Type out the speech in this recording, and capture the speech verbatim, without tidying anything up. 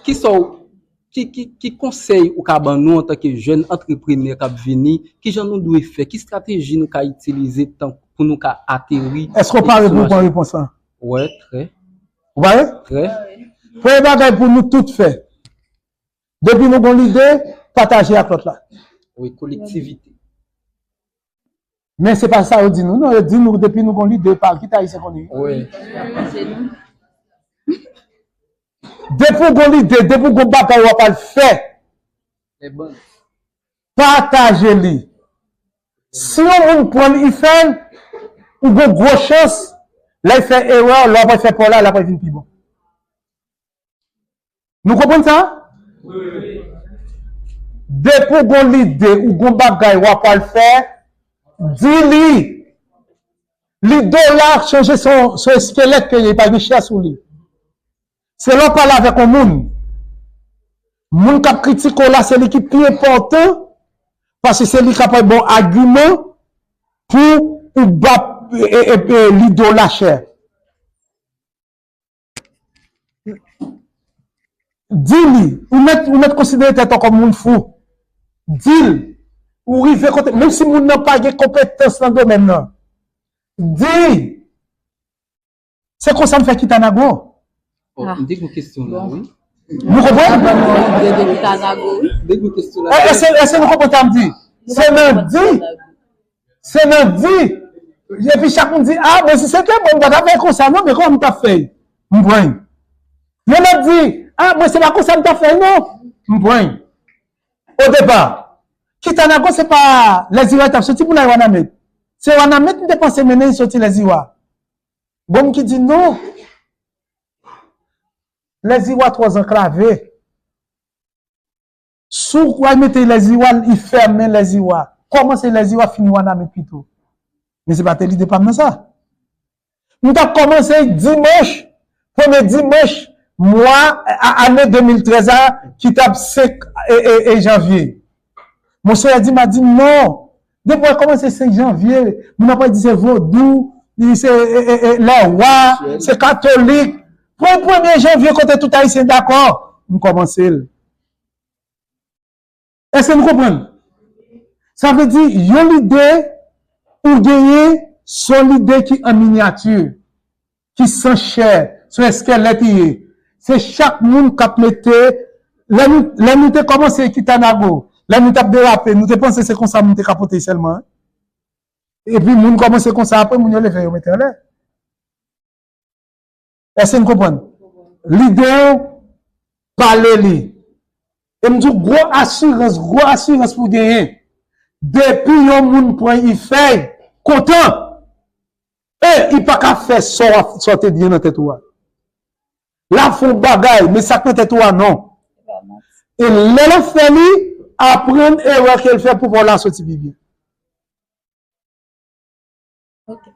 Ki sa w, ki, ki, ki konsèy ou ka ban nou antanke jèn antreprenè k ap vini? Ki jan nou dwe fè? Ki estrateji nou ka itilize tan pou nou ka ateri? Èske w pare pou w pran repons lan? Wè, trè. Ou pare? Trè. Premye bagay pou nou tout fè, depi nou gon lide, pataje ak lòt la. Wi, kolektivite. Men se pa sa yo di nou, non. Yo di nou depi nou gon lide, pa kite Ayisyen konnen. Wi. Depi w gon lide, depi w gon bagay w ap al fè, pataje li. Si yon moun pran l, li fè l, ou gon gwo chans, lè l fè erè, lè w ap fè pa w la, l ap vin pi bon. Nou konprann sa? Depi w gon lide, ou gon bagay w ap al fè, di li. Lide w la chanje, se yon, se yon eskelèt ke li ye, li pa gen chè sou li. Se lè w pale avèk yon moun. Moun k ap kritike w la, se li ki pi enpòtan, paske se li k ap ba w agiman pou ou ba, e, e, e, lide w la chè. Di li, ou mèt, ou mèt konsidere tèt ou kòm moun fou. Di l, ou rive kote, menm si moun nan pa gen konpetans nan domèn nan. Di, se konsa m fè Kitanago. Oh, ah. M te gen yon kesyon la, bon, wi. Nou konprann? Sa ban nou ide de Kitanago, wi. M te gen yon kesyon la. Èske, èske nou konprann sa m di? Se nan di. Se nan di. Epi chak moun di, ah, mwen si se te mwen, m pa t ap fè konsa non, men kòman m t ap fè? M pran. Yon lòt di, ah, mwen se pa konsa m t ap fè non. M pran. O depa, Kitanago se pa Lèziwa t ap soti pou l al Wanament. Se Wanament m te panse mennen l soti Lèziwa. Gon moun ki di non. Lèziwa twò zanklave. Si w al mete Lèziwa, li fèmen Lèziwa. Kòmanse Lèziwa, fini Wanament pito. Men se pa te lide pa m nan sa. M t ap kòmanse dimanch, premye dimanch mwa, a, ane de mil trèz la, ki t ap senk e, e, e janvye. Monseyè Dima di m non. Depi w kòmanse senk janvye, moun ap di se vodou, li se, e, e, e, lèwa, se katolik. Pran premye janvye kote tout Ayisyen dakò, m kòmanse l. Èske nou konprann? Sa vle di, yon lide ou genyen, se yon lide ki an minyati, ki san chè, se yon eskèlèt li ye. Se chak moun k ap mete, lè nou, lè nou te kòmanse Kitanago, lè nou t ap derape, nou te panse se konsa moun te ka pote sèlman. Epi moun kòmanse konsa, apre moun yo leve yo mete anlè. Èske n konprann? Lide w, pale li. E m di w, gwo asirans, gwo asirans pou genyen. Depi yon moun pran li fè l, kontan. E, li pa ka fè sa w ap, sa w te di nan tèt ou a. L ap fè yon bagay, men sa k nan tèt ou a, non. E lè l ap fè li, aprann erè ke l fè pou pa w la soti pi byen. Ok.